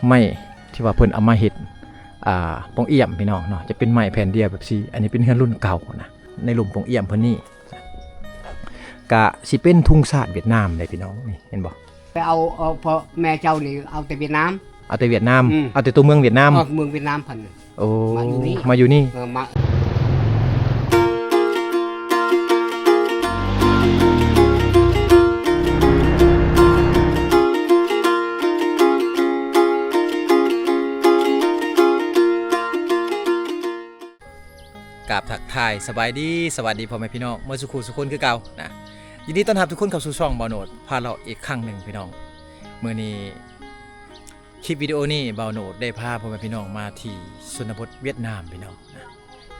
ໄມ້ທີ່ວ່າເພິ່ນເອົາມາເຮັດ ອ່າ ປ່ອງຢ້ຽມພີ່ນ້ອງເນາະ ຈະເປັນໄມ້ແຜ່ນດຽວແບບຊີ້. ອັນນີ້ເປັນເຮືອນລຸ້ນເກົ່ານະ ໃນລຸ່ມປ່ອງຢ້ຽມເພິ່ນນີ້ ກະຊິເປັນທຸງຊາດຫວຽດນາມເດ້ພີ່ນ້ອງ ນີ້ເຫັນບໍ່? ໄປເອົາ ເອົາ ພໍ່ແມ່ເຈົ້ານີ້ເອົາແຕ່ຫວຽດນາມ. ເອົາແຕ່ຫວຽດນາມ? ອືມ ເອົາແຕ່ຕົວເມືອງຫວຽດນາມ? ເອີ ເມືອງຫວຽດນາມຫັ້ນ. ໂອ້ ມາຢູ່ນີ້ ມາຢູ່ນີ້. ເອີ ມາ ກາບທັກທາຍສະບາຍດີ ສະຫວັດດີພໍ່ແມ່ພີ່ນ້ອງເໝິດສູ່ຄູ່ສູ່ຄົນຄືເກົ່ານະ. ຍິນດີຕ້ອນຮັບທຸກຄົນເຂົ້າສູ່ຊ່ອງບ່າວໂນດພາເລາະອີກຄັ້ງໜຶ່ງພີ່ນ້ອງ. ມື້ນີ້ ຄລິບວິດີໂອນີ້ບ່າວໂນດໄດ້ພາພໍ່ແມ່ພີ່ນ້ອງມາທີ່ຊົນນະບົດຫວຽດນາມພີ່ນ້ອງນະ.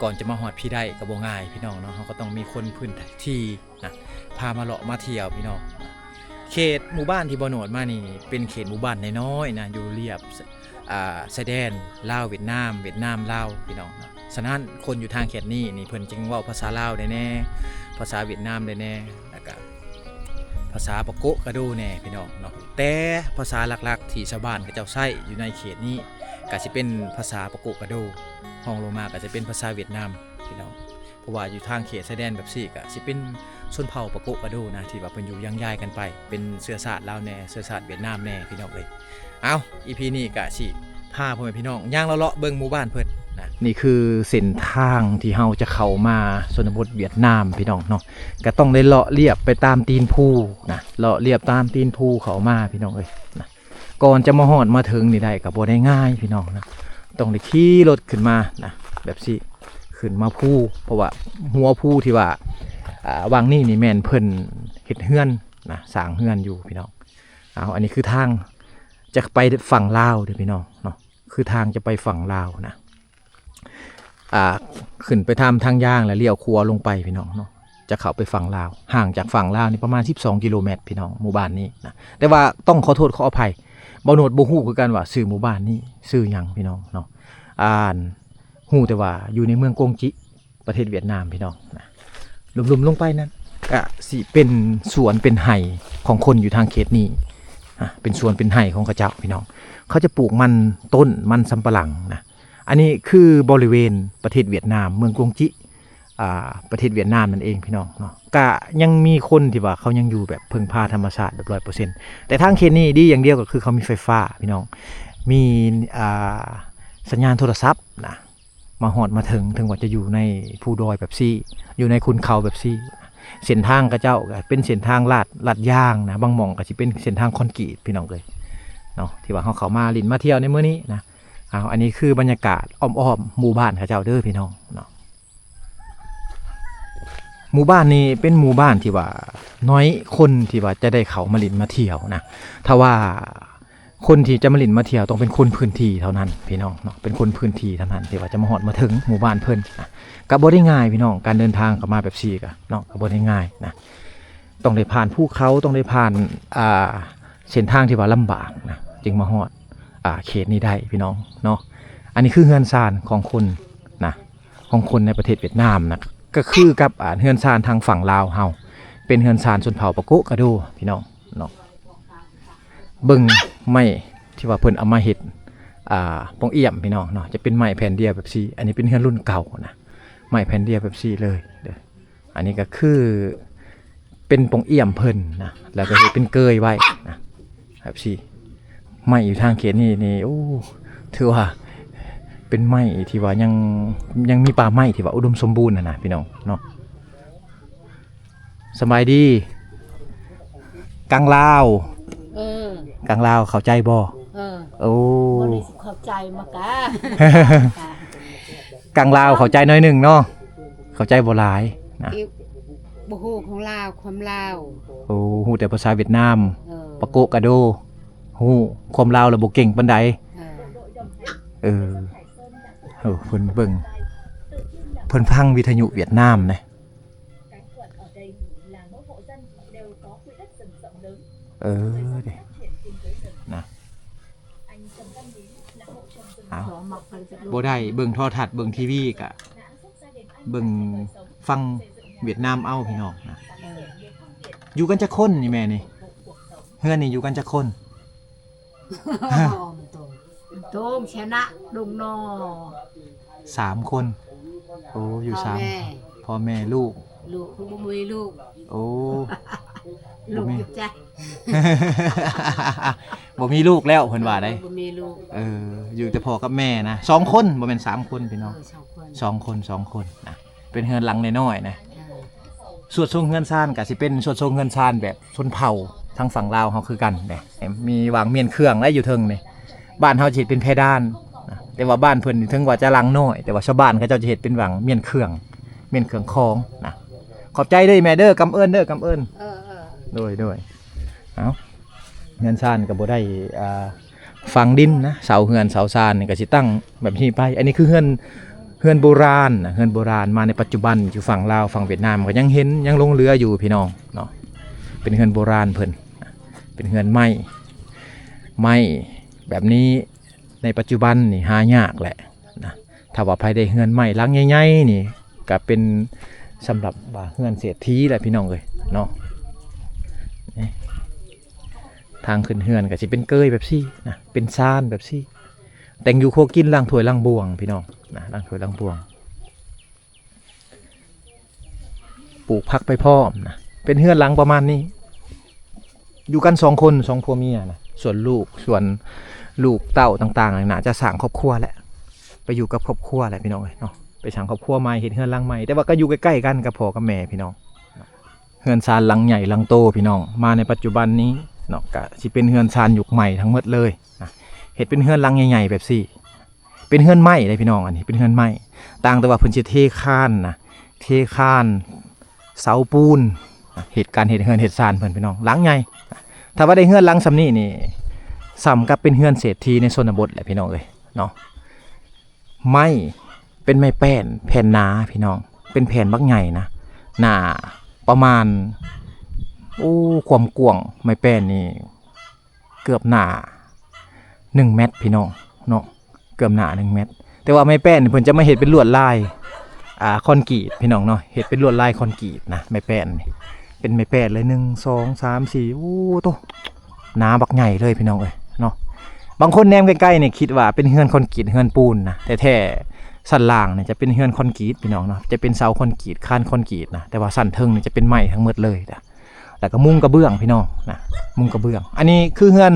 ກ່ອນຈະມາຮອດພີ້ໄດ້ກໍບໍ່ງ່າຍພີ່ນ້ອງເນາະ ເຮົາກໍຕ້ອງມີຄົນພື້ນທີ່ນະ ພາມາເລາະມາທ່ຽວພີ່ນ້ອງ. ເຂດໝູ່ບ້ານທີ່ບ່າວໂນດມານີ້ເປັນເຂດໝູ່ບ້ານນ້ອຍໆນະ ຢູ່ລຽບ ອ່າ ຊາຍແດນລາວຫວຽດນາມ ຫວຽດນາມລາວພີ່ນ້ອງເນາະ. ສະນັ້ນຄົນຢູ່ທາງເຂດນີ້ນີ້ເພິ່ນຈຶ່ງເວົ້າພາສາລາວໄດ້ແດ່ ພາສາຫວຽດນາມໄດ້ແດ່ ແລ້ວກະພາສາປາໂກະກະໂດແດ່ພີ່ນ້ອງເນາະ. ແຕ່ພາສາຫຼັກໆທີ່ຊາວບ້ານເຂົາເຈົ້າໃຊ້ຢູ່ໃນເຂດນີ້ກະຊິເປັນພາສາປາໂກະກະໂດ ຮອງລົງມາກະຈະເປັນພາສາຫວຽດນາມພີ່ນ້ອງ. ເພາະວ່າຢູ່ທາງເຂດຊາຍແດນແບບຊີ້ກະຊິເປັນຊົນເຜົ່າປາໂກະກະໂດນະ ທີ່ວ່າເພິ່ນຢູ່ຢ່າງຍ້າຍກັນໄປ ເປັນເຊື້ອຊາດລາວແດ່ ເຊື້ອຊາດຫວຽດນາມແດ່ພີ່ນ້ອງເອີຍ. ເອົ້າ ອີພີນີ້ກະຊິພາພໍ່ແມ່ພີ່ນ້ອງຍ່າງເລາະໆເບິ່ງໝູ່ບ້ານເພິ່ນນະ. ນີ້ຄືເສັ້ນທາງທີ່ເຮົາຈະເຂົ້າມາຊົນນະບົດຫວຽດນາມພີ່ນ້ອງເນາະ ກະຕ້ອງໄດ້ເລາະລຽບໄປຕາມຕີນພູນະ ເລາະລຽບຕາມຕີນພູເຂົ້າມາພີ່ນ້ອງເອີຍນະ. ກ່ອນຈະມາຮອດມາເຖິງນີ້ໄດ້ກໍບໍ່ໄດ້ງ່າຍພີ່ນ້ອງນະ ຕ້ອງໄດ້ຂີ່ລົດຂຶ້ນມານະ ແບບຊີ້ ຂຶ້ນມາພູ ເພາະວ່າຫົວພູທີ່ວ່າ ອ່າ ຫວ່າງນີ້ນີ້ແມ່ນເພິ່ນເຮັດເຮືອນນະ ສ້າງເຮືອນຢູ່ພີ່ນ້ອງ. ເອົາ ອັນນີ້ຄືທາງຈະໄປຝັ່ງລາວເດີ້ພີ່ນ້ອງເນາະ ຄືທາງຈະໄປຝັ່ງລາວນະ. ອ່າ ຂຶ້ນໄປທາງ ທາງຢ່າງ ແລ້ວລ້ຽວຂວາລົງໄປພີ່ນ້ອງເນາະ ຈະເຂົ້າໄປຝັ່ງລາວ. ຫ່າງຈາກຝັ່ງລາວນີ້ປະມານສິບສອງກິໂລແມັດພີ່ນ້ອງ ໝູ່ບ້ານນີ້ນະ. ແຕ່ວ່າຕ້ອງຂໍໂທດຂໍອະໄພ ບ່າວໂນດບໍ່ຮູ້ຄືກັນວ່າຊື່ໝູ່ບ້ານນີ້ຊື່ຫຍັງພີ່ນ້ອງເນາະ. ອ່າ ຮູ້ແຕ່ວ່າຢູ່ໃນເມືອງກວງຈິ ປະເທດຫວຽດນາມພີ່ນ້ອງນະ. ລຸ່ມໆລົງໄປນັ້ນກະຊິເປັນສວນເປັນໄຮ່ຂອງຄົນຢູ່ທາງເຂດນີ້ນະ ເປັນສວນເປັນໄຮ່ຂອງເຂົາເຈົ້າພີ່ນ້ອງ. ເຂົາຈະປູກມັນຕົ້ນ ມັນສຳປະຫຼັງນະ. ອັນນີ້ຄືບໍລິເວນປະເທດຫວຽດນາມ ເມືອງກວງຈິ ອ່າ ປະເທດຫວຽດນາມນັ້ນເອງພີ່ນ້ອງເນາະ. ກະຍັງມີຄົນທີ່ວ່າເຂົາຍັງຢູ່ແບບເພິ່ງພາທຳມະຊາດແບບຮ້ອຍເປີເຊັນ. ແຕ່ທາງເຂດນີ້ດີຢ່າງດຽວກໍຄືເຂົາມີໄຟຟ້າພີ່ນ້ອງ ມີ ອ່າ ສັນຍານໂທລະສັບນະ ມາຮອດມາເຖິງ ເຖິງວ່າຈະຢູ່ໃນພູດອຍແບບຊີ້ ຢູ່ໃນຂຸນເຂົາແບບຊີ້. ເສັ້ນທາງເຂົາເຈົ້າກໍເປັນເສັ້ນທາງລາດ ລາດຢາງນະ ບາງໝ່ອງກໍຊິເປັນເສັ້ນທາງຄອນກຣີດພີ່ນ້ອງເອີຍເນາະ ທີ່ວ່າເຮົາເຂົ້າມາຫຼິ້ນມາທ່ຽວໃນມື້ນີ້ນະ. ເອົາ ອັນນີ້ຄືບັນຍາກາດອ້ອມໆໝູ່ບ້ານເຂົາເຈົ້າເດີ້ພີ່ນ້ອງເນາະ. ໝູ່ບ້ານນີ້ເປັນໝູ່ບ້ານທີ່ວ່ານ້ອຍຄົນທີ່ວ່າຈະໄດ້ເຂົ້າມາຫຼິ້ນມາທ່ຽວນະ. ຖ້າວ່າຄົນທີ່ຈະມາຫຼິ້ນມາທ່ຽວຕ້ອງເປັນຄົນພື້ນທີ່ເທົ່ານັ້ນພີ່ນ້ອງເນາະ ເປັນຄົນພື້ນທີ່ເທົ່ານັ້ນທີ່ວ່າຈະມາຮອດມາເຖິງໝູ່ບ້ານເພິ່ນນະ. ກໍບໍ່ໄດ້ງ່າຍພີ່ນ້ອງ ການເດີນທາງເຂົ້າມາແບບຊີ້ກໍເນາະ ກໍບໍ່ໄດ້ງ່າຍນະ. ຕ້ອງໄດ້ຜ່ານພູເຂົາ ຕ້ອງໄດ້ຜ່ານ ອ່າ ເສັ້ນທາງທີ່ວ່າລຳບາກນະ ຈຶ່ງມາຮອດ ອ່າ ເຂດນີ້ໄດ້ພີ່ນ້ອງເນາະ. ອັນນີ້ຄືເຮືອນຊານຂອງຄົນນະ ຂອງຄົນໃນປະເທດຫວຽດນາມນະ ກໍຄືກັບ ອ່າ ເຮືອນຊານທາງຝັ່ງລາວເຮົາ ເປັນເຮືອນຊານຊົນເຜົ່າປາໂກະກະໂດພີ່ນ້ອງເນາະ. ເບິ່ງໄມ້ທີ່ວ່າເພິ່ນເອົາມາເຮັດ ອ່າ ປ່ອງຢ້ຽມພີ່ນ້ອງເນາະ ຈະເປັນໄມ້ແຜ່ນດຽວແບບຊີ້. ອັນນີ້ເປັນເຮືອນລຸ້ນເກົ່ານະ ໄມ້ແຜ່ນດຽວແບບຊີ້ເລີຍເດີ້. ອັນນີ້ກໍຄືເປັນປ່ອງຢ້ຽມເພິ່ນນະ ແລ້ວກໍເຮັດເປັນເກີຍໄວ້ນະ ແບບຊີ້. ໄມ້ຢູ່ທາງເຂດນີ້ນີ້ ໂອ້ ຖືວ່າເປັນໄມ້ທີ່ວ່າຍັງ ຍັງມີປ່າໄມ້ທີ່ວ່າອຸດົມສົມບູນຫັ້ນນະພີ່ນ້ອງເນາະ. ສະບາຍດີ ກາງລາວ. ເອີ ກາງລາວເຂົ້າໃຈບໍ່? ເອີ ໂອ້ ບໍ່ໄດ້ເຂົ້າໃຈມາກະ ກາງລາວເຂົ້າໃຈໜ້ອຍໜຶ່ງເນາະ ເຂົ້າໃຈບໍ່ຫຼາຍນະ. ອີ ບໍ່ຮູ້ຂອງລາວ ຄວາມລາວ. ໂອ້ ຮູ້ແຕ່ພາສາຫວຽດນາມ ເອີ ປາໂກະກະໂດ ຮູ້ຄວາມລາວແລ້ວບໍ່ເກັ່ງປານໃດ. ເອີ ເອີ ເອີ ເພິ່ນເບິ່ງ ເພິ່ນຟັງວິທະຍຸຫວຽດນາມນະ. ເອີ ເດ້ ນະ ເອົາ ບໍ່ໄດ້ເບິ່ງໂທລະທັດ ເບິ່ງທີວີກະເບິ່ງ ຟັງຫວຽດນາມເອົາ ພີ່ນ້ອງນະ. ເອີ ຢູ່ກັນຈັກຄົນນີ້ແມ່ນີ້? ເຮືອນນີ້ຢູ່ກັນຈັກຄົນ? ເອີ ມັນໂຕ ໂຕງຊະນະ ດົງນໍ ສາມຄົນ. ໂອ້ ຢູ່ ພໍ່ ສາມ ແມ່ ພໍ່ແມ່ລູກ ລູກບໍ່ມີລູກ. ໂອ້ ລູກ ບໍ່ມີ ຢູ່ໃຈ ບໍ່ມີລູກແລ້ວເພິ່ນວ່າໄດ໋. ເອີ ບໍ່ມີລູກ. ເອີ ຢູ່ແຕ່ພໍ່ກັບແມ່ນະ ສອງຄົນ ບໍ່ແມ່ນສາມຄົນພີ່ນ້ອງ. ເອີ ສອງຄົນ ສອງຄົນ ສອງຄົນນະ. ເປັນເຮືອນຫຼັງນ້ອຍໆນະ. ເອີ ສວດຊົງເຮືອນຊານກະຊິເປັນສວດຊົງເຮືອນຊານແບບຊົນເຜົ່າທາງຝັ່ງລາວເຮົາຄືກັນເດ້. ມີຫວ່າງມ້ຽນເຄື່ອງແລະຢູ່ເທິງນີ້. ບ້ານເຮົາຈະເຮັດເປັນແພດານນະ ແຕ່ວ່າບ້ານເພິ່ນນີ້ເຖິງວ່າຈະຫຼັງນ້ອຍ ແຕ່ວ່າຊາວບ້ານເຂົາເຈົ້າຈະເຮັດເປັນຫວ່າງມ້ຽນເຄື່ອງ ມ້ຽນເຄື່ອງຂອງນະ. ຂອບໃຈເດີແມ່ເດີ ກຳເອີນເດີ ກຳເອີນ. ເອີ ເອີ ໂດຍ ໂດຍ. ເອົ້າ ເຮືອນຊານກໍບໍ່ໄດ້ ອ່າ ຝັງດິນນະ ເສົາເຮືອນເສົາຊານນີ້ກໍຊິຕັ້ງແບບນີ້ໄປ. ອັນນີ້ຄືເຮືອນ ເຮືອນໂບລານນະ ເຮືອນໂບລານ ມາໃນປັດຈຸບັນຢູ່ຝັ່ງລາວ ຝັ່ງຫວຽດນາມກໍຍັງເຫັນ ຍັງຫຼົງເຫຼືອຢູ່ພີ່ນ້ອງເນາະ. ເປັນເຮືອນໂບລານເພິ່ນ ເປັນເຮືອນໄມ້ ໄມ້ແບບນີ້ໃນປັດຈຸບັນນີ້ຫາຍາກແຫຼະນະ. ຖ້າວ່າໃຜໄດ້ເຮືອນໄມ້ຫຼັງໃຫຍ່ໆນີ້ ກໍເປັນສຳລັບວ່າເຮືອນເສດຖີແຫຼະພີ່ນ້ອງເອີຍເນາະ. ນີ້ ທາງຂຶ້ນເຮືອນກໍຊິເປັນເກີຍແບບຊີ້ນະ ເປັນຊານແບບຊີ້ ແຕ່ງຢູ່ຄົວກິນ ລ້າງຖ້ວຍລ້າງບ່ວງພີ່ນ້ອງນະ ລ້າງຖ້ວຍລ້າງບ່ວງ. ປູກຜັກໄປພ້ອມນະ ເປັນເຮືອນຫຼັງປະມານນີ້ ຢູ່ກັນສອງຄົນ ສອງຜົວເມຍນະ. ສ່ວນລູກ ສ່ວນລູກເຕົ້າຕ່າງໆ ໜ້າຈະສ້າງຄອບຄົວແຫຼະ ໄປຢູ່ກັບຄອບຄົວແຫຼະພີ່ນ້ອງເອີຍເນາະ ໄປສ້າງຄອບຄົວໃໝ່ ເຮັດເຮືອນຫຼັງໃໝ່ ແຕ່ວ່າກໍຢູ່ໃກ້ໆກັນກັບພໍ່ກັບແມ່ພີ່ນ້ອງ. ເຮືອນຊານຫຼັງໃຫຍ່ຫຼັງໂຕພີ່ນ້ອງ ມາໃນປັດຈຸບັນນີ້ເນາະ ກະຊິເປັນເຮືອນຊານຍຸກໃໝ່ທັງໝົດເລີຍນະ. ເຮັດເປັນເຮືອນຫຼັງໃຫຍ່ໆແບບຊີ້ ເປັນເຮືອນໄມ້ເດ້ພີ່ນ້ອງ. ອັນນີ້ເປັນເຮືອນໄມ້ ຕ່າງແຕ່ວ່າເພິ່ນຊິເທຄານນະ ເທຄານ ເສົາປູນ ເຮັດການເຮັດເຮືອນເຮັດຊານເພິ່ນພີ່ນ້ອງ ຫຼັງໃຫຍ່. ຖ້າວ່າໄດ້ເຮືອນຫຼັງສ່ຳນີ້ນີ້ ສ່ຳກັບເປັນເຮືອນເສດຖີໃນຊົນນະບົດແຫຼະພີ່ນ້ອງເອີຍເນາະ. ໄມ້ ເປັນໄມ້ແປ້ນ ແຜ່ນໜາພີ່ນ້ອງ ເປັນແຜ່ນບັກໃຫຍ່ນະ ໜາປະມານ ໂອ້ ຄວາມກວ້າງໄມ້ແປ້ນນີ້ເກືອບໜາໜຶ່ງແມັດພີ່ນ້ອງເນາະ ເກືອບໜາໜຶ່ງແມັດ. ແຕ່ວ່າໄມ້ແປ້ນນີ້ເພິ່ນຈະມາເຮັດເປັນລວດລາຍ ອ່າ ຄອນກຣີດພີ່ນ້ອງເນາະ ເຮັດເປັນລວດລາຍຄອນກຣີດນະ ໄມ້ແປ້ນນີ້ ເປັນໄມ້ແປ້ນເລີຍ ໜຶ່ງ ສອງ ສາມ ສີ່ ໂອ້ໂຕ ໜາບັກໃຫຍ່ເລີຍພີ່ນ້ອງເອີຍເນາະ. ບາງຄົນແນມໃກ້ໆນີ້ຄິດວ່າເປັນເຮືອນຄອນກຣີດ ເຮືອນປູນນະ ແທ້ໆຊັ້ນລ່າງນີ້ຈະເປັນເຮືອນຄອນກຣີດພີ່ນ້ອງເນາະ ຈະເປັນເສົາຄອນກຣີດ ຄານຄອນກຣີດນະ ແຕ່ວ່າຊັ້ນເທິງນີ້ຈະເປັນໄມ້ທັງໝົດເລີຍນະ ແລ້ວກໍມຸງກະເບື້ອງພີ່ນ້ອງນະ ມຸງກະເບື້ອງ. ອັນນີ້ຄືເຮືອນ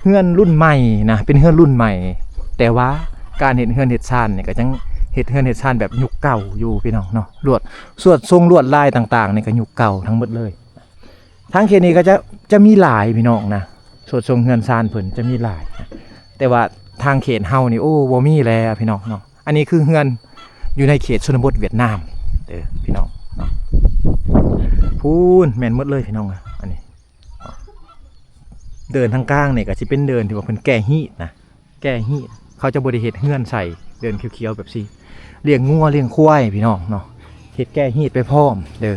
ເຮືອນລຸ້ນໃໝ່ນະ ເປັນເຮືອນລຸ້ນໃໝ່ ແຕ່ວ່າການເຮັດເຮືອນເຮັດຊານນີ້ກໍຍັງເຮັດເຮືອນເຮັດຊານແບບຍຸກເກົ່າຢູ່ພີ່ນ້ອງເນາະ. ລວດ ສວດຊົງລວດລາຍຕ່າງໆນີ້ກໍຍຸກເກົ່າທັງໝົດເລີຍ. ທາງເຂດນີ້ກໍຈະ ຈະມີຫຼາຍພີ່ນ້ອງນະ ສວດຊົງເຮືອນຊານເພິ່ນຈະມີຫຼາຍນະ ແຕ່ວ່າທາງເຂດເຮົານີ້ ໂອ້ ບໍ່ມີແລ້ວພີ່ນ້ອງເນາະ. ອັນນີ້ຄືເຮືອນຢູ່ໃນເຂດຊົນນະບົດຫວຽດນາມເດີພີ່ນ້ອງເນາະ. ພຸ້ນ ແມ່ນໝົດເລີຍພີ່ນ້ອງ. ອັນນີ້ເດີ່ນທາງກາງນີ້ກໍຊິເປັນເດີ່ນທີ່ວ່າເພິ່ນແກ້ຮີດນະ ແກ້ຮີດ ເຂົາຈະບໍ່ໄດ້ເຮັດເຮືອນໃສ່ ເດີ່ນຂຽວໆແບບຊີ້ ລ້ຽງງົວລ້ຽງຄວາຍພີ່ນ້ອງເນາະ ເຮັດແກ້ຮີດໄປພ້ອມເດີ.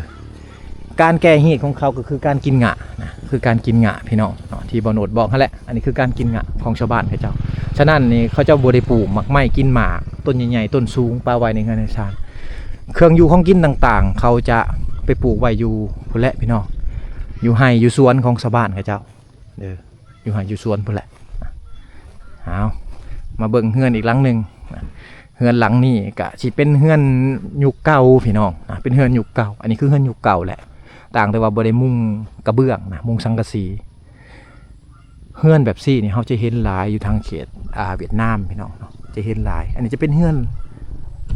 ການແກ້ຮີດຂອງເຂົາກໍຄືການກິນຫຍ້ານະ ຄືການກິນຫຍ້າພີ່ນ້ອງເນາະ ທີ່ບ່າວໂນດບອກຫັ້ນແຫຼະ. ອັນນີ້ຄືການກິນຫຍ້າຂອງຊາວບ້ານເຂົາເຈົ້າ. ສະນັ້ນນີ້ເຂົາເຈົ້າບໍ່ໄດ້ປູກໝາກໄມ້ກິນໝາກ ຕົ້ນໃຫຍ່ໆ ຕົ້ນສູງ ປະໄວ້ໃນເຮືອນໃນຊານ. ເຄື່ອງຢູ່ຂອງກິນຕ່າງໆ ເຂົາຈະໄປປູກໄວ້ຢູ່ພຸ້ນແຫຼະພີ່ນ້ອງ ຢູ່ໄຮ່ຢູ່ສວນຂອງຊາວບ້ານເຂົາເຈົ້າເດີ ຢູ່ໄຮ່ຢູ່ສວນພຸ້ນແຫຼະ. ເອົາ ມາເບິ່ງເຮືອນອີກຫຼັງໜຶ່ງ. ເຮືອນຫຼັງນີ້ກະຊິເປັນເຮືອນຍຸກເກົ່າພີ່ນ້ອງນະ ເປັນເຮືອນຍຸກເກົ່າ. ອັນນີ້ຄືເຮືອນຍຸກເກົ່າແຫຼະ ຕ່າງແຕ່ວ່າບໍ່ໄດ້ມຸງກະເບື້ອງນະ ມຸງສັງກະສີ. ເຮືອນແບບຊີ້ນີ້ເຮົາຈະເຫັນຫຼາຍຢູ່ທາງເຂດ ອ່າ ຫວຽດນາມພີ່ນ້ອງເນາະ ຈະເຫັນຫຼາຍ. ອັນນີ້ຈະເປັນເຮືອນ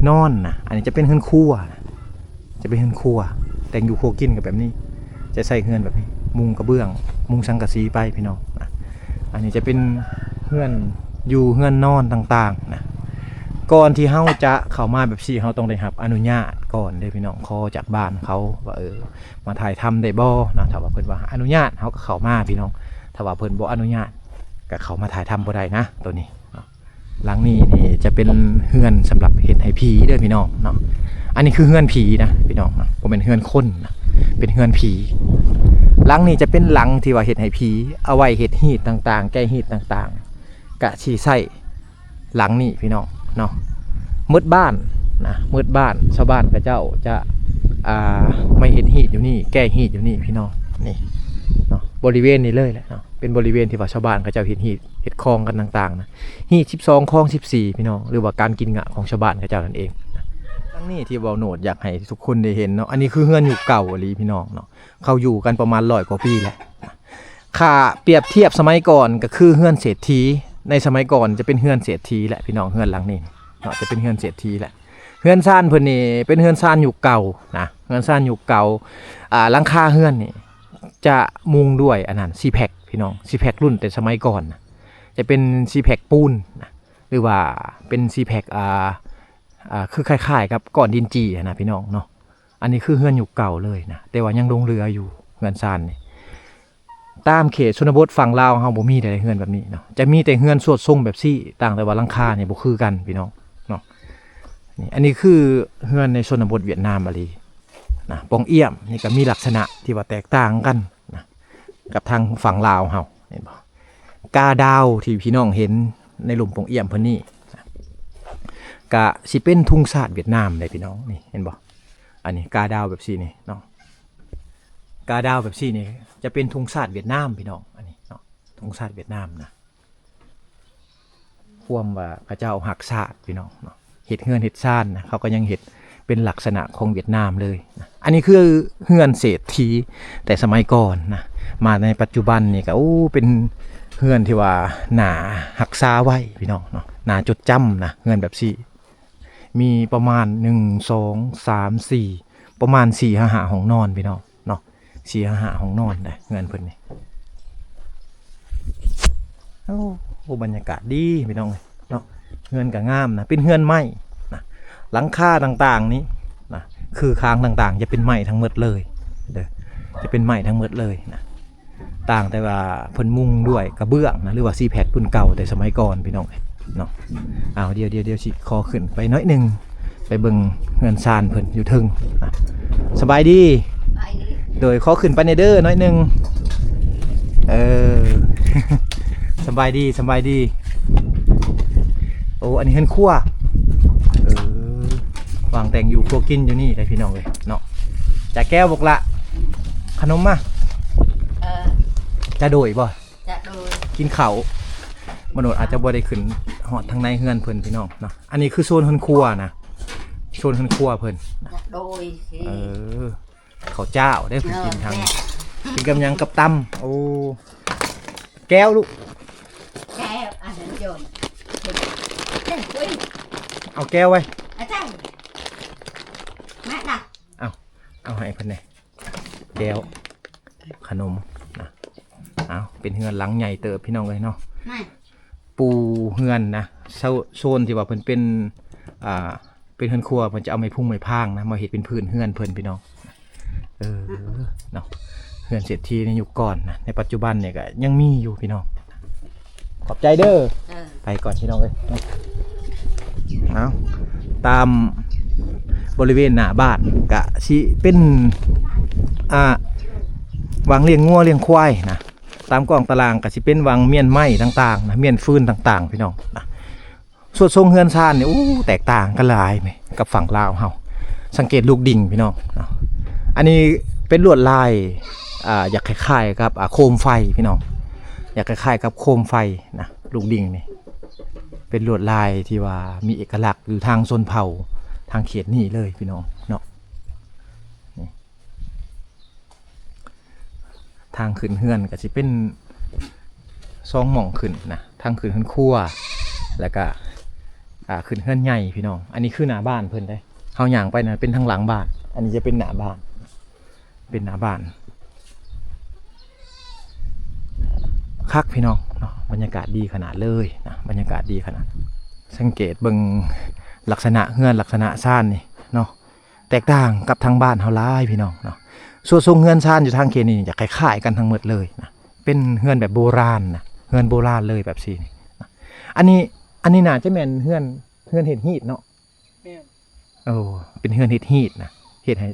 ນອນນະ ອັນນີ້ຈະເປັນເຮືອນຄົວນະ ຈະເປັນເຮືອນຄົວ ແຕ່ງຢູ່ຄົວກິນກໍແບບນີ້ ຈະໃຊ້ເຮືອນແບບນີ້ ມຸງກະເບື້ອງ ມຸງສັງກະສີໄປພີ່ນ້ອງນະ. ອັນນີ້ຈະເປັນເຮືອນຢູ່ເຮືອນນອນຕ່າງໆນະ. ກ່ອນທີ່ເຮົາຈະເຂົ້າມາແບບຊີ້ ເຮົາຕ້ອງໄດ້ຮັບອະນຸຍາດກ່ອນເດ້ພີ່ນ້ອງ ຂໍຈາກບ້ານເຂົາວ່າ ເອີ ມາຖ່າຍທຳໄດ້ບໍ່ນະ. ຖ້າວ່າເພິ່ນວ່າອະນຸຍາດ ເຮົາກໍເຂົ້າມາພີ່ນ້ອງ ຖ້າວ່າເພິ່ນບໍ່ອະນຸຍາດ ກໍເຂົ້າມາຖ່າຍທຳບໍ່ໄດ້ນະ ໂຕນີ້ເນາະ. ຫຼັງນີ້ນີ້ຈະເປັນເຮືອນສຳລັບເຮັດໃຫ້ຜີເດີພີ່ນ້ອງເນາະ. ອັນນີ້ຄືເຮືອນຜີນະພີ່ນ້ອງເນາະ ບໍ່ແມ່ນເຮືອນຄົນນະ ເປັນເຮືອນຜີ. ຫຼັງນີ້ຈະເປັນຫຼັງທີ່ວ່າເຮັດໃຫ້ຜີ ເອົາໄວ້ເຮັດຮີດຕ່າງໆ ແກ້ຮີດຕ່າງໆ ກະຊິໃຊ້ຫຼັງນີ້ພີ່ນ້ອງເນາະ. ໝົດບ້ານນະ ໝົດບ້ານ ຊາວບ້ານເຂົາເຈົ້າຈະ ອ່າ ມາເຮັດຮີດຢູ່ນີ້ ແກ້ຮີດຢູ່ນີ້ພີ່ນ້ອງ ນີ້ເນາະ ບໍລິເວນນີ້ເລີຍແຫຼະເນາະ. ປັນບໍລິເວນທີ່ວ່າຊາວບ້ານເຂົາເຈົ້າເຮັດຮີດເຮັດຄອງກັນຕ່າງໆນະ ຮີດສິບສອງ ຄອງສິບສີ່ ພີ່ນ້ອງ ຫຼືວ່າການກິນຫຍ້າຂອງຊາວບ້ານເຂົາເຈົ້ານັ້ນເອງ. ຫຼັງນີ້ທີ່ເວົ້າໂນດຢາກໃຫ້ທຸກຄົນໄດ້ເຫັນເນາະ ອັນນີ້ຄືເຮືອນຍຸກເກົ່າອີ່ຫຼີ ພີ່ນ້ອງເນາະ ເຂົາຢູ່ກັນປະມານຮ້ອຍກວ່າປີແລ້ວ. ຖ້າປຽບທຽບສະໄໝກ່ອນກໍຄືເຮືອນເສດຖີ ໃນສະໄໝກ່ອນຈະເປັນເຮືອນເສດຖີແຫຼະ ພີ່ນ້ອງ ເຮືອນຫຼັງນີ້ເນາະ ຈະເປັນເຮືອນເສດຖີແຫຼະ. ເຮືອນຊານເພິ່ນນີ້ເປັນເຮືອນຊານຍຸກເກົ່ານະ ເຮືອນຊານຍຸກເກົ່າ. ອ່າ ຫຼັງຄາເຮືອນນີ້ຈະມຸງດ້ວຍອັນນັ້ນ ຊີແພັກ ພີ່ນ້ອງ ຊີແພັກລຸ້ນແຕ່ສະໄໝກ່ອນນະ ຈະເປັນຊີແພັກປູນນະ ຫຼືວ່າເປັນຊີແພັກ ອ່າ ອ່າ ຄືຄ້າຍໆກັບກ້ອນດິນຈີ່ຫັ້ນນະ ພີ່ນ້ອງເນາະ. ອັນນີ້ຄືເຮືອນຍຸກເກົ່າເລີຍນະ ແຕ່ວ່າຍັງຫຼົງເຫຼືອຢູ່ ເຮືອນຊານນີ້. ຕາມເຂດຊົນນະບົດຝັ່ງລາວເຮົາບໍ່ມີໃດເຮືອນແບບນີ້ເນາະ ຈະມີແຕ່ເຮືອນຊວດຊົງແບບຊີ້ ຕ່າງແຕ່ວ່າຫຼັງຄານີ້ບໍ່ຄືກັນ ພີ່ນ້ອງເນາະ. ນີ້ ອັນນີ້ຄືເຮືອນໃນຊົນນະບົດຫວຽດນາມອີ່ຫຼີນະ. ປ່ອງອ້ຽມນີ້ກໍມີລັກສະນະທີ່ວ່າແຕກຕ່າງກັນນະ ກັບທາງຝັ່ງລາວເຮົາ ເຫັນບໍ່? ກາດາວທີ່ພີ່ນ້ອງເຫັນໃນລຸ່ມປ່ອງອ້ຽມເພິ່ນນີ້ນະ ກະຊິເປັນທຸງຊາດຫວຽດນາມເດ້ ພີ່ນ້ອງ ນີ້ ເຫັນບໍ່? ອັນນີ້ກາດາວແບບຊີ້ນີ້ເນາະ ກາດາວແບບຊີ້ນີ້ຈະເປັນທຸງຊາດຫວຽດນາມ ພີ່ນ້ອງ ອັນນີ້ເນາະ ທຸງຊາດຫວຽດນາມນະ. ຄວາມວ່າເຂົາເຈົ້າຮັກຊາດ ພີ່ນ້ອງເນາະ ເຮັດເຮືອນເຮັດຊານນະ ເຂົາກໍຍັງເຮັດເປັນລັກສະນະຂອງຫວຽດນາມເລີຍນະ. ອັນນີ້ຄືເຮືອນເສດຖີແຕ່ສະໄໝກ່ອນນະ ມາໃນປັດຈຸບັນນີ້ກໍ ໂອ້ ເປັນເຮືອນທີ່ວ່າໜ້າຮັກສາໄວ້ ພີ່ນ້ອງເນາະ ໜ້າຈົດຈຳນະ ເຮືອນແບບຊີ້. ມີປະມານ ໜຶ່ງ ສອງ ສາມ ສີ່ ປະມານ ສີ່ ຫາ ຫ້າ ຫ້ອງນອນ ພີ່ນ້ອງເນາະ ສີ່ ຫາ ຫ້າ ຫ້ອງນອນໄດ໋ ເຮືອນເພິ່ນນີ້. ໂອ້ ບັນຍາກາດດີ ພີ່ນ້ອງເອີຍເນາະ ເຮືອນກໍງາມນະ ເປັນເຮືອນໄມ້ນະ. ຫຼັງຄາຕ່າງໆນີ້ນະ ຄືຄາງຕ່າງໆຈະເປັນໄມ້ທັງໝົດເລີຍເດີ ຈະເປັນໄມ້ທັງໝົດເລີຍນະ. ຕ່າງແຕ່ວ່າເພິ່ນມຸງດ້ວຍກະເບື້ອງນະ ຫຼືວ່າຊີແພັກລຸ້ນເກົ່າແຕ່ສະໄໝກ່ອນ ພີ່ນ້ອງເນາະ. ເອົາ ດຽວ ດຽວ ດຽວຊິຂໍຂຶ້ນໄປໜ້ອຍໜຶ່ງ ໄປເບິ່ງເຮືອນຊານເພິ່ນຢູ່ເທິງນະ. ສະບາຍດີ ສະບາຍດີ ໂດຍ ຂໍຂຶ້ນໄປແດ່ເດີໜ້ອຍໜຶ່ງ. ເອີ ສະບາຍດີ ສະບາຍດີ. ໂອ້ ອັນນີ້ເຮືອນຄົວ ເອີ ວາງແຕ່ງຢູ່ຄົວກິນຢູ່ນີ້ໄດ໋ ພີ່ນ້ອງເອີຍເນາະ. ຈາແກ້ວ ບັກລະ ຂະໜົມມາ. ເອີ ຈາໂດຍບໍ່? ຈາໂດຍ ກິນເຂົ້າ. ມະໂນດອາດຈະບໍ່ໄດ້ຂຶ້ນຮອດທາງໃນເຮືອນເພິ່ນ ພີ່ນ້ອງເນາະ. ອັນນີ້ຄືໂຊນເຮືອນຄົວນະ ໂຊນເຮືອນຄົວເພິ່ນ. ຈາໂດຍ ເອີ ເຂົ້າຈ້າວເດ້ ເອີ ກິນທາງ ແມ່ ກິນກັບຫຍັງ? ກັບຕຳ. ໂອ້ ແກ້ວລູກ ແກ້ວ ອັນນັ້ນໂຍນ ເອົາແກ້ວໄວ້ ອາຈານ ມາລະ ເອົາ ເອົາໃຫ້ເພິ່ນແດ່ ແກ້ວ ຂະໜົມນະ. ເອົາ ເປັນເຮືອນຫຼັງໃຫຍ່ເຕີບ ພີ່ນ້ອງເອີຍເນາະ. ປູເຮືອນນະ ໂຊ ໂຊນທີ່ວ່າເພິ່ນເປັນ ອ່າ ເປັນເຮືອນຄົວ ເພິ່ນຈະເອົາໄມ້ພຸງໄມ້ພາງນະ ມາເຮັດເປັນພື້ນເຮືອນເພິ່ນ ພີ່ນ້ອງ. ເອີ ເນາະ ເຮືອນເສດຖີໃນຍຸກກ່ອນນະ ໃນປັດຈຸບັນນີ້ກໍຍັງມີຢູ່ ພີ່ນ້ອງ. ຂອບໃຈເດີ ເອີ ໄປກ່ອນ ພີ່ນ້ອງເອີຍ. ເອົາ ຕາມບໍລິເວນໜ້າບ້ານກະຊິເປັນ ອ່າ ວາງລ້ຽງງົວລ້ຽງຄວາຍນະ. ຕາມກ້ອງຕາລ່າງກໍຊິເປັນວາງມ້ຽນໄມ້ຕ່າງໆນະ ມ້ຽນຟືນຕ່າງໆ ພີ່ນ້ອງນະ. ສວດຊົງເຮືອນຊານນີ້ ໂອ້ ແຕກຕ່າງກັນຫຼາຍແມະ ກັບຝັ່ງລາວເຮົາ. ສັງເກດລູກດິງ ພີ່ນ້ອງເນາະ. ອັນນີ້ເປັນລວດລາຍ ອ່າ ຢາກຄ້າຍໆກັບ ອ່າ ໂຄມໄຟ ພີ່ນ້ອງ ຢາກຄ້າຍໆກັບໂຄມໄຟນະ. ລູກດິງນີ້ເປັນລວດລາຍທີ່ວ່າມີເອກະລັກຢູ່ທາງຊົນເຜົ່າທາງເຂດນີ້ເລີຍ ພີ່ນ້ອງເນາະ. ນີ້ ທາງຂຶ້ນເຮືອນກໍຊິເປັນສອງໝ່ອງຂຶ້ນນະ ທາງຂຶ້ນເຮືອນຄົວ ແລ້ວກະ ອ່າ ຂຶ້ນເຮືອນໃຫຍ່ ພີ່ນ້ອງ. ອັນນີ້ຄືໜ້າບ້ານເພິ່ນເດ້ ເຮົາຍ່າງໄປນັ້ນເປັນທາງຫຼັງບ້ານ ອັນນີ້ຈະເປັນໜ້າບ້ານ ເປັນໜ້າບ້ານ. ຄັກ ພີ່ນ້ອງເນາະ ບັນຍາກາດດີຂະໜາດເລີຍນະ ບັນຍາກາດດີຂະໜາດ. ສັງເກດເບິ່ງລັກສະນະເຮືອນ ລັກສະນະຊານນີ້ເນາະ ແຕກຕ່າງກັບທາງບ້ານເຮົາຫຼາຍ ພີ່ນ້ອງເນາະ. ສ່ວນຊົງເຮືອນຊານຢູ່ທາງເຂດນີ້ຈະຄ້າຍໆກັນທັງໝົດເລີຍນະ ເປັນເຮືອນແບບໂບລານນະ ເຮືອນໂບລານເລີຍແບບຊີ້ນີ້ນະ. ອັນນີ້ ອັນນີ້ໜ້າຈະແມ່ນເຮືອນ ເຮືອນເຮັດຮີດເນາະ. ແມ່ນ ໂອ້ ເປັນເຮືອນເຮັດຮີດນະ ເຮັດໃຫ້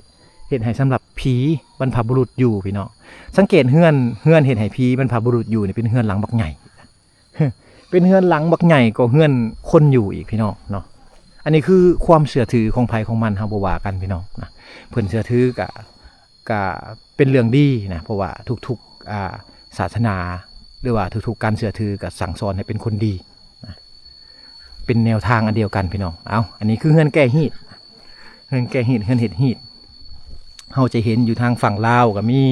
ເຮັດໃຫ້ສຳລັບຜີບັນພະບຸລຸດຢູ່ ພີ່ນ້ອງ. ສັງເກດເຮືອນ ເຮືອນເຮັດໃຫ້ຜີບັນພະບຸລຸດຢູ່ນີ້ເປັນເຮືອນຫຼັງບັກໃຫຍ່ ເປັນເຮືອນຫຼັງບັກໃຫຍ່ກວ່າເຮືອນຄົນຢູ່ອີກ ພີ່ນ້ອງເນາະ. ອັນນີ້ຄືຄວາມເຊື່ອຖືຂອງໃຜຂອງມັນ ເຮົາບໍ່ວ່າກັນ ພີ່ນ້ອງນະ. ເພິ່ນເຊື່ອຖືກະ ກະເປັນເລື່ອງດີນະ ເພາະວ່າທຸກໆ ອ່າ ສາສະໜາ ຫຼືວ່າທຸກໆການເຊື່ອຖື ກໍສັ່ງສອນໃຫ້ເປັນຄົນດີນະ ເປັນແນວທາງອັນດຽວກັນພີ່ນ້ອງ. ເອົາ ອັນນີ້ຄືເຮືອນແກ້ຮີດ ເຮືອນແກ້ຮີດ ເຮືອນເຮັດຮີດ ເຮົາຈະເຫັນຢູ່ທາງຝັ່ງລາວກໍມີ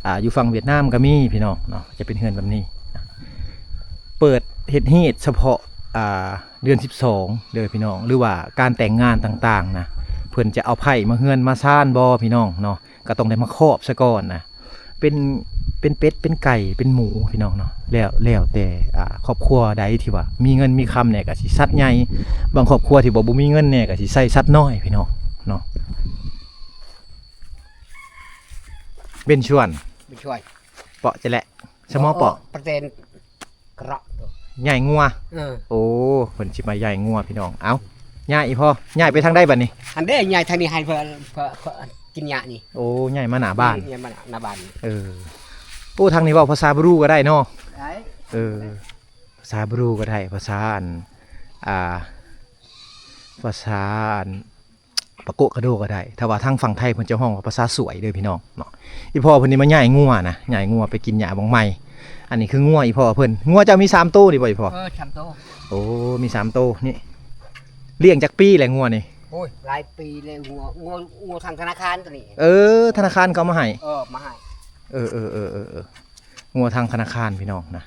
ອ່າ ຢູ່ຝັ່ງຫວຽດນາມກໍມີພີ່ນ້ອງເນາະ ຈະເປັນເຮືອນແບບນີ້. ເປີດເຮັດຮີດສະເພາະ ອ່າ ເດືອນສິບສອງເດີພີ່ນ້ອງ ຫຼືວ່າການແຕ່ງງານຕ່າງໆນະ ເພິ່ນຈະເອົາໄພ້ມາເຮືອນມາຊານບໍ່ພີ່ນ້ອງເນາະ ກໍຕ້ອງໄດ້ມາຄອບຊະກ່ອນນະ. ເປັນ ເປັນເປັດ ເປັນໄກ່ ເປັນໝູພີ່ນ້ອງເນາະ ແລ້ວ ແລ້ວແຕ່ ອ່າ ຄອບຄົວໃດທີ່ວ່າມີເງິນມີຄຳແດ່ກໍຊິສັດໃຫຍ່ ບາງຄອບຄົວທີ່ວ່າບໍ່ມີເງິນແດ່ກໍຊິໃສ່ສັດນ້ອຍພີ່ນ້ອງເນາະ. ເປັນຊວນ ເປັນຊວນ ເປາະຈະແລະ ສະໝໍເປາະ ປະເຕນ ກະເລາະ ໃຫຍ່ງົວ. ເອີ ໂອ້ ເພິ່ນຊິມາໃຫຍ່ງົວພີ່ນ້ອງ. ເອົ້າ ຍ້າຍອີ່ພໍ່ ຍ້າຍໄປທາງໃດບັດນີ້? ອັນເດ້ ຍ້າຍທາງນີ້ໃຫ້ເພິ່ນ ເພິ່ນ ເພິ່ນກິນຫຍ້ານີ້. ໂອ້ ຍ້າຍມາໜ້າບ້ານ ຍ້າຍມາໜ້າບ້ານ. ເອີ ໂອ້ ທາງນີ້ເວົ້າພາສາບຣູກໍໄດ້ເນາະ. ໄດ້ ເອີ ພາສາບຣູກໍໄດ້ ພາສາອັນ ອ່າ ພາສາອັນ ປາໂກະກະໂດກໍໄດ້ ຖ້າວ່າທາງຝັ່ງໄທເພິ່ນຈະຮ້ອງວ່າພາສາສວຍເດີພີ່ນ້ອງເນາະ. ອີ່ພໍ່ເພິ່ນນີ້ມາຍ້າຍງົວນະ ຍ້າຍງົວໄປກິນຫຍ້າບ່ອນໃໝ່. ອັນນີ້ຄືງົວອີ່ພໍ່ເພິ່ນ ງົວເຈົ້າມີສາມໂຕນີ້ບໍ່ອີ່ພໍ່? ເອີ ສາມໂຕ. ໂອ້ ມີສາມໂຕນີ້. ລ້ຽງຈັກປີແລ້ວງົວນີ້? ໂອ້ຍ ຫຼາຍປີແລ້ວ ງົວ ງົວ ງົວທາງທະນາຄານໂຕນີ້. ເອີ ທະນາຄານເຂົາເອົາມາໃຫ້. ເອີ ມາໃຫ້. ເອີ ງົວທາງທະນາຄານພີ່ນ້ອງນະ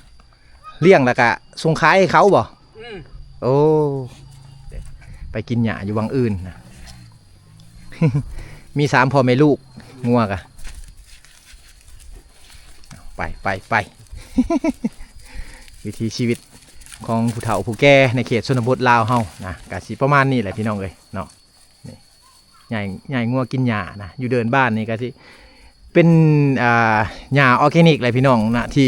ລ້ຽງແລ້ວກະສົ່ງຂາຍໃຫ້ເຂົາບໍ່? ອືມ ໂອ້ ໄປກິນຫຍ້າຢູ່ວັງອື່ນນະ ມີສາມພໍ່ແມ່ລູກ ງົວກະ ໄປ ໄປ ໄປ ວິຖີຊີວິດຂອງຜູ້ເຖົ້າຜູ້ແກ່ໃນເຂດຊົນນະບົດລາວເຮົານະ ກະຊິປະມານນີ້ແຫຼະພີ່ນ້ອງເອີຍເນາະ. ນີ້ ໃຫຍ່ ໃຫຍ່ງົວກິນຫຍ້ານະ ຢູ່ເດີ່ນບ້ານນີ້ກໍຊິເປັນ ອ່າ ຫຍ້າອໍແກນິກແຫຼະພີ່ນ້ອງນະ ທີ່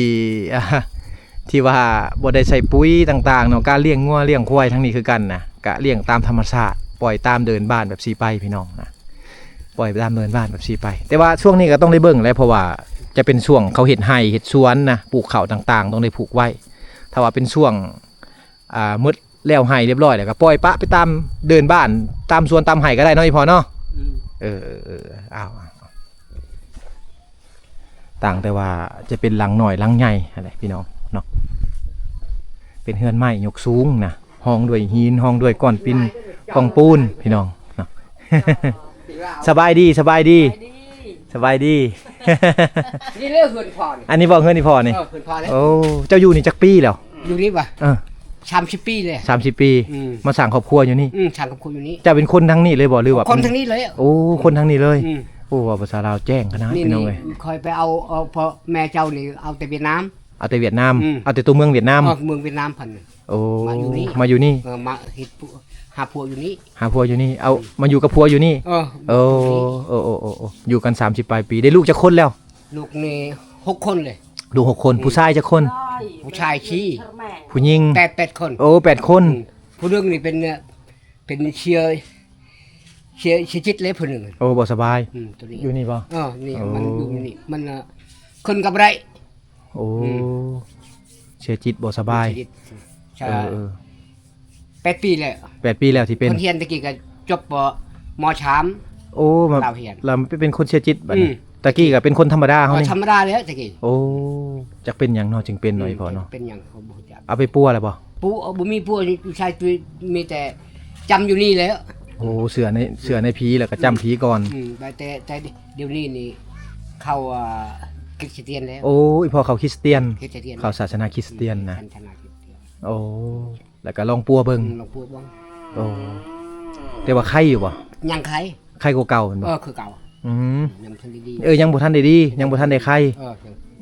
ທີ່ວ່າບໍ່ໄດ້ໃສ່ປຸ໋ຍຕ່າງໆເນາະ. ການລ້ຽງງົວລ້ຽງຄວາຍທາງນີ້ຄືກັນນະ ກະລ້ຽງຕາມທຳມະຊາດ ປ່ອຍຕາມເດີ່ນບ້ານແບບຊີ້ໄປພີ່ນ້ອງນະ ປ່ອຍຕາມເດີ່ນບ້ານແບບຊີ້ໄປ. ແຕ່ວ່າຊ່ວງນີ້ກໍຕ້ອງໄດ້ເບິ່ງແຫຼະ ເພາະວ່າຈະເປັນຊ່ວງເຂົາເຮັດໄຮ່ເຮັດສວນນະ ປູກເຂົ້າຕ່າງໆ ຕ້ອງໄດ້ຜູກໄວ້. ຖ້າວ່າເປັນຊ່ວງ ອ່າ ໝົດແລ້ວໄຮ່ຮຽບຮ້ອຍແລ້ວກໍປ່ອຍປະໄປຕາມເດີ່ນບ້ານ ຕາມສວນຕາມໄຮ່ກໍໄດ້ເນາະ ອີ່ພໍ່ເນາະ. ອືມ ເອີ ເອີ ເອີ ເອົາ ເອົາ ຕ່າງແຕ່ວ່າຈະເປັນຫຼັງນ້ອຍຫຼັງໃຫຍ່ຫັ້ນແຫຼະພີ່ນ້ອງເນາະ. ເປັນເຮືອນໄມ້ຍົກສູງນະ ຮອງດ້ວຍຫີນ ຮອງດ້ວຍກ້ອນປິ່ນກ້ອງປູນພີ່ນ້ອງເນາະ. ສະບາຍດີ ສະບາຍດີ ສະບາຍດີ. ນີ້ເລີຍເຮືອນພໍ່ນີ້ ອັນນີ້ບໍ່ເຮືອນອີ່ພໍ່ນີ້? ເອີ ເຮືອນພໍ່ແລ້ວ. ໂອ້ ເຈົ້າຢູ່ນີ້ຈັກປີແລ້ວ? ຢູ່ນີ້ຫວາ? ເອີ ສາມສິບປີແລ້ວ. ສາມສິບປີ. ອືມ ມາສ້າງຄອບຄົວຢູ່ນີ້? ອືມ ສ້າງຄອບຄົວຢູ່ນີ້. ເຈົ້າເປັນຄົນທາງນີ້ເລີຍບໍ່ ຫຼືວ່າ ຄົນທາງນີ້ເລີຍ? ໂອ້ ຄົນທາງນີ້ເລີຍ. ອືມ ໂອ້ ເວົ້າພາສາລາວແຈ້ງຂະໜາດພີ່ນ້ອງເອີຍ. ຂ້ອຍໄປເອົາ ເອົາພໍ່ແມ່ເຈົ້ານີ້ເອົາແຕ່ຫວຽດນາມ. ເອົາແຕ່ຫວຽດນາມ. ອືມ ເອົາແຕ່ຕົວເມືອງຫວຽດນາມ. ເອີ ເມືອງຫວຽດນາມພຸ້ນ. ໂອ້ ມາຢູ່ນີ້ ມາຢູ່ນີ້. ເອີ ມາເຮັດ ຫາຜົວຢູ່ນີ້. ຫາຜົວຢູ່ນີ້ ເອົາ ອືມ ມາຢູ່ກັບຜົວຢູ່ນີ້. ເອີ ເອີ ໂອ້ ໂອ້ ໂອ້ ໂອ້ ຢູ່ກັນສາມສິບປາຍປີ ໄດ້ລູກຈັກຄົນແລ້ວ? ລູກນີ້ຫົກຄົນເລີຍ. ລູກຫົກຄົນ. ອືມ ຜູ້ຊາຍຈັກຄົນ? ຜູ້ຊາຍສີ່ ຜູ້ຍິງ ແປດ ແປດຄົນ. ໂອ້ ແປດຄົນ. ອືມ ຜູ້ໜຶ່ງນີ້ເປັນ ເປັນເຊື້ອ ເຊື້ອ ເຊື້ອຈິດເລີຍຜູ້ໜຶ່ງ. ໂອ້ ບໍ່ສະບາຍ. ອືມ ໂຕນີ້ ຢູ່ນີ້ບໍ່? ເອີ ນີ້ ໂອ້ ມັນຢູ່ນີ້ ມັນ ເອີ ຂຶ້ນກໍບໍ່ໄດ້. ໂອ້ ອືມ ເຊື້ອຈິດບໍ່ສະບາຍ. ເຊື້ອຈິດ ເອີ ເອີ ແປດປີແລ້ວ. ແປດປີແລ້ວທີ່ເປັນ. ເພິ່ນຮຽນແຕ່ກີ້ກໍຈົບ ມ. ສາມ. ໂອ້ ລາວຮຽນ ລາວເປັນຄົນເຊື້ອຈິດບັດນີ້. ອືມ ແຕ່ກີ້ກໍເປັນຄົນທຳມະດາເຮົານີ້. ທຳມະດາແລ້ວແຕ່ກີ້. ໂອ້ ຈັກເປັນຫຍັງເນາະ ຈຶ່ງເປັນເນາະ ອືມ ອີ່ພໍ່ເນາະ. ເປັນຫຍັງກໍບໍ່ຮູ້ຈັກ. ເອົາໄປປົວແລ້ວບໍ່? ປົວ ບໍ່ມີປົວ ຢູ່ຊາຍຕຸຍ ມີແຕ່ຈຳຢູ່ນີ້ແລ້ວ. ໂອ້ ເຊື່ອໃນ ເຊື່ອໃນຜີ ແລ້ວກໍຈຳຜີກ່ອນ. ອືມ ອືມ ແຕ່ ແຕ່ດຽວນີ້ນີ້ເຂົາ ອ່າ ຄຣິສຕຽນແລ້ວ. ໂອ້ ອີ່ພໍ່ເຂົາຄຣິສຕຽນ. ຄຣິສຕຽນ ເຂົາສາສະໜາຄຣິສຕຽນນະ. ອືມ ສາສະໜາຄຣິສຕຽນ. ໂອ້ ແລ້ວກໍລອງປົວເບິ່ງ. ອືມ ລອງປົວເບິ່ງ. ໂອ້ ແຕ່ວ່າໄຄຢູ່ບໍ່? ຍັງໄຄ. ໄຄກວ່າເກົ່າແມ່ນບໍ່? ເອີ ຄືເກົ່າ. ອືມ ຍັງບໍ່ທັນໄດ້ດີ. ເອີ ຍັງບໍ່ທັນໄດ້ດີ ຍັງບໍ່ທັນໄດ້ໄຄ. ເອີ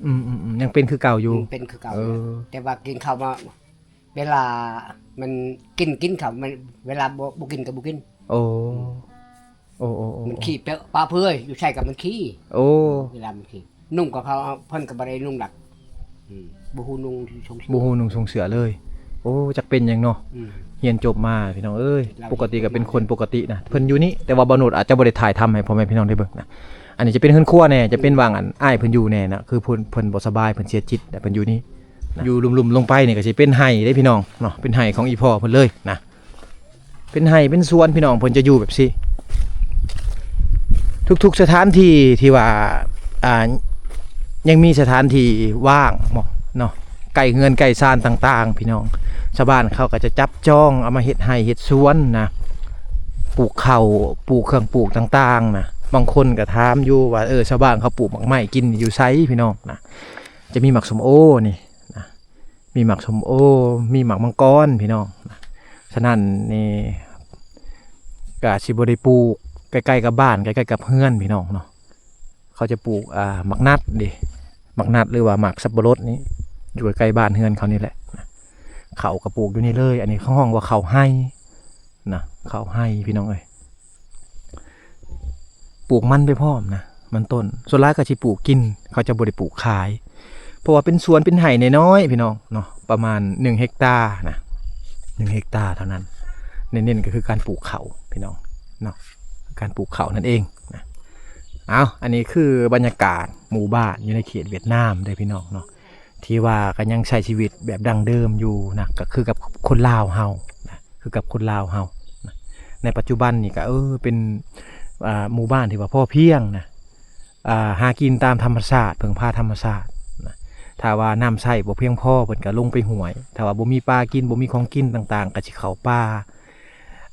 ອືມໆໆ ຍັງເປັນຄືເກົ່າຢູ່. ອືມ ເປັນຄືເກົ່າ. ເອີ ແຕ່ວ່າກິນເຂົ້າມາ ເວລາມັນກິນ ກິນເຂົ້າ ມັນ ເວລາບໍ່ ບໍ່ກິນກໍບໍ່ກິນ. ໂອ້ ອືມ ໂອ້ໆໆໆ ມັນຂີ້ປະເປື່ອຍ ຢູ່ໃສກໍມັນຂີ້. ໂອ້ ເວລາມັນຂີ້ ນຸ່ງກໍເຂົາ ເພິ່ນກໍບໍ່ໄດ້ນຸ່ງດອກ. ອືມ ບໍ່ຮູ້ນຸ່ງຊົງເສື້ອ ບໍ່ຮູ້ນຸ່ງຊົງເສື້ອເລີຍ. ໂອ້ ຈັກເປັນຫຍັງເນາະ. ອືມ ຮຽນຈົບມາພີ່ນ້ອງເອີຍ ປົກກະຕິກໍເປັນຄົນປົກກະຕິນະ. ເພິ່ນຢູ່ນີ້ ແຕ່ວ່າບ່າວໂນດອາດຈະບໍ່ໄດ້ຖ່າຍທຳໃຫ້ພໍ່ແມ່ພີ່ນ້ອງໄດ້ເບິ່ງນະ. ອັນນີ້ຈະເປັນເຮືອນຄົວແດ່ ຈະເປັນຫວ່າງອັນອ້າຍເພິ່ນຢູ່ແດ່ນະ ຄືເພິ່ນ ເພິ່ນບໍ່ສະບາຍ ເພິ່ນເສຍຈິດ ແລ້ວເພິ່ນຢູ່ນີ້ນະ. ຢູ່ລຸ່ມໆລົງໄປນີ້ກໍຊິເປັນໄຮ່ເດ້ພີ່ນ້ອງເນາະ ເປັນໄຮ່ຂອງອີ່ພໍ່ເພິ່ນເລີຍນະ. ເປັນໄຮ່ເປັນສວນພີ່ນ້ອງ ເພິ່ນຈະຢູ່ແບບຊີ້. ທຸກໆສະຖານທີ່ທີ່ວ່າ ອ່າ ຍັງມີສະຖານທີ່ວ່າງເນາະ ເນາະ ໃກ້ເຮືອນໃກ້ຊານຕ່າງໆ ພີ່ນ້ອງ. ຊາວບ້ານເຂົາກໍຈະຈັບຈອງເອົາມາເຮັດໄຮ່ເຮັດສວນນະ ປູກເຂົ້າ ປູກເຄື່ອງປູກຕ່າງໆນະ. ບາງຄົນກໍຖາມຢູ່ວ່າ ເອີ ຊາວບ້ານເຂົາປູກໝາກໄມ້ກິນຢູ່ໃສ ພີ່ນ້ອງນະ. ຈະມີໝາກສົ້ມໂອນີ້ນະ ມີໝາກສົ້ມໂອ ມີໝາກມັງກອນ ພີ່ນ້ອງນະ. ສະນັ້ນນີ້ ກະຊິບໍ່ໄດ້ປູກໃກ້ໆກັບບ້ານ ໃກ້ໆກັບເຮືອນ ພີ່ນ້ອງເນາະ. ເຂົາຈະປູກ ອ່າ ໝາກນັດເດ້ ໝາກນັດ ຫຼືວ່າໝາກສັບປະລົດນີ້ ຢູ່ໃກ້ໆບ້ານເຮືອນເຂົານີ້ແຫຼະ. ເຂົ້າກໍປູກຢູ່ນີ້ເລີຍ. ອັນນີ້ເຂົາຮ້ອງວ່າເຂົ້າໄຮ່ນະ ເຂົ້າໄຮ່ ພີ່ນ້ອງເອີຍ. ປູກມັນໄປພ້ອມນະ ມັນຕົ້ນ. ສ່ວນຫຼາຍກໍຊິປູກກິນ ເຂົາຈະບໍ່ໄດ້ປູກຂາຍ ເພາະວ່າເປັນສວນເປັນໄຮ່ນ້ອຍໆ ພີ່ນ້ອງເນາະ ປະມານໜຶ່ງເຮັກຕານະ ໜຶ່ງເຮັກຕາເທົ່ານັ້ນ. ເນັ້ນໆກໍຄືການປູກເຂົ້າ ພີ່ນ້ອງເນາະ ການປູກເຂົ້ານັ້ນເອງນະ. ເອົາ ອັນນີ້ຄືບັນຍາກາດໝູ່ບ້ານຢູ່ໃນເຂດຫວຽດນາມເດີ ພີ່ນ້ອງເນາະ ທີ່ວ່າກໍຍັງໃຊ້ຊີວິດແບບດັ້ງເດີມຢູ່ນະ ກໍຄືກັບຄົນລາວເຮົານະ ຄືກັບຄົນລາວເຮົານະ. ໃນປັດຈຸບັນນີ້ກໍ ເອີ ເປັນ ອ່າ ໝູ່ບ້ານທີ່ວ່າພໍພຽງນະ ອ່າ ຫາກິນຕາມທຳມະຊາດ ເພິ່ງພາທຳມະຊາດນະ. ຖ້າວ່ານ້ຳໃຊ້ບໍ່ພຽງພໍ ເພິ່ນກໍລົງໄປຫ້ວຍ. ຖ້າວ່າບໍ່ມີປາກິນ ບໍ່ມີຂອງກິນຕ່າງໆ ກໍຊິເຂົ້າປ່າ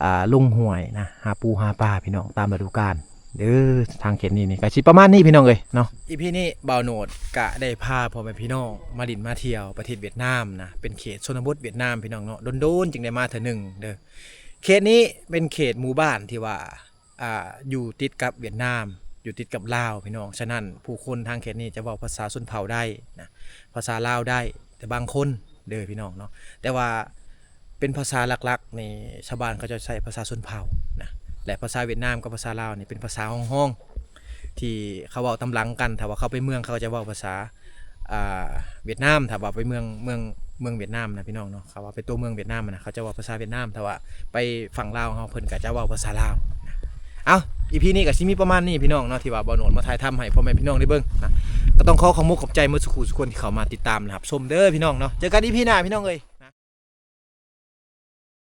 ອ່າ ລົງຫ້ວຍນະ ຫາປູຫາປາ ພີ່ນ້ອງ ຕາມລະດູການເດີ. ທາງເຂດນີ້ນີ້ກໍຊິປະມານນີ້ ພີ່ນ້ອງເອີຍເນາະ. ອີພີນີ້ບ່າວໂນດກະໄດ້ພາພໍ່ແມ່ພີ່ນ້ອງມາຫຼິ້ນມາທ່ຽວປະເທດຫວຽດນາມນະ ເປັນເຂດຊົນນະບົດຫວຽດນາມ ພີ່ນ້ອງເນາະ. ດົນໆຈຶ່ງໄດ້ມາເທື່ອໜຶ່ງເດີ. ເຂດນີ້ເປັນເຂດໝູ່ບ້ານທີ່ວ່າ ອ່າ ຢູ່ຕິດກັບຫວຽດນາມ ຢູ່ຕິດກັບລາວ ພີ່ນ້ອງ. ສະນັ້ນຜູ້ຄົນທາງເຂດນີ້ຈະເວົ້າພາສາຊົນເຜົ່າໄດ້ນະ ພາສາລາວໄດ້ ແຕ່ບາງຄົນເດີ ພີ່ນ້ອງເນາະ. ແຕ່ວ່າເປັນພາສາຫຼັກໆນີ້ ຊາວບ້ານເຂົາຈະໃຊ້ພາສາຊົນເຜົ່ານະ ແລະ ພາສາຫວຽດນາມກັບພາສາລາວນີ້ເປັນພາສາຮອງໆ ທີ່ເຂົາເວົ້າຕາມຫຼັງກັນ. ຖ້າວ່າເຂົາໄປເມືອງ ເຂົາກໍຈະເວົ້າພາສາ ອ່າ ຫວຽດນາມ. ຖ້າວ່າໄປເມືອງ ເມືອງ ເມືອງຫວຽດນາມນະ ພີ່ນ້ອງເນາະ ຖ້າວ່າໄປຕົວເມືອງຫວຽດນາມນະ ເຂົາຈະເວົ້າພາສາຫວຽດນາມ. ຖ້າວ່າໄປຝັ່ງລາວເຮົາ ເພິ່ນກໍຈະເວົ້າພາສາລາວນະ. ເອົາ ອີພີນີ້ກໍຊິມີປະມານນີ້ ພີ່ນ້ອງເນາະ ທີ່ວ່າບ່າວໂນດມາຖ່າຍທຳໃຫ້ພໍ່ແມ່ພີ່ນ້ອງໄດ້ເບິ່ງນະ. ກໍຕ້ອງຂໍຂອບມຸກຂອບໃຈໝົດສູ່ຄູ່ສູ່ຄົນທີ່ເຂົ້າມາຕິດຕາມ ແລະ ຮັບຊົມເດີ ພີ່ນ້ອງເນາະ. ເຈີກັນອີພີໜ້າ ພີ່ນ້ອງເອີຍ.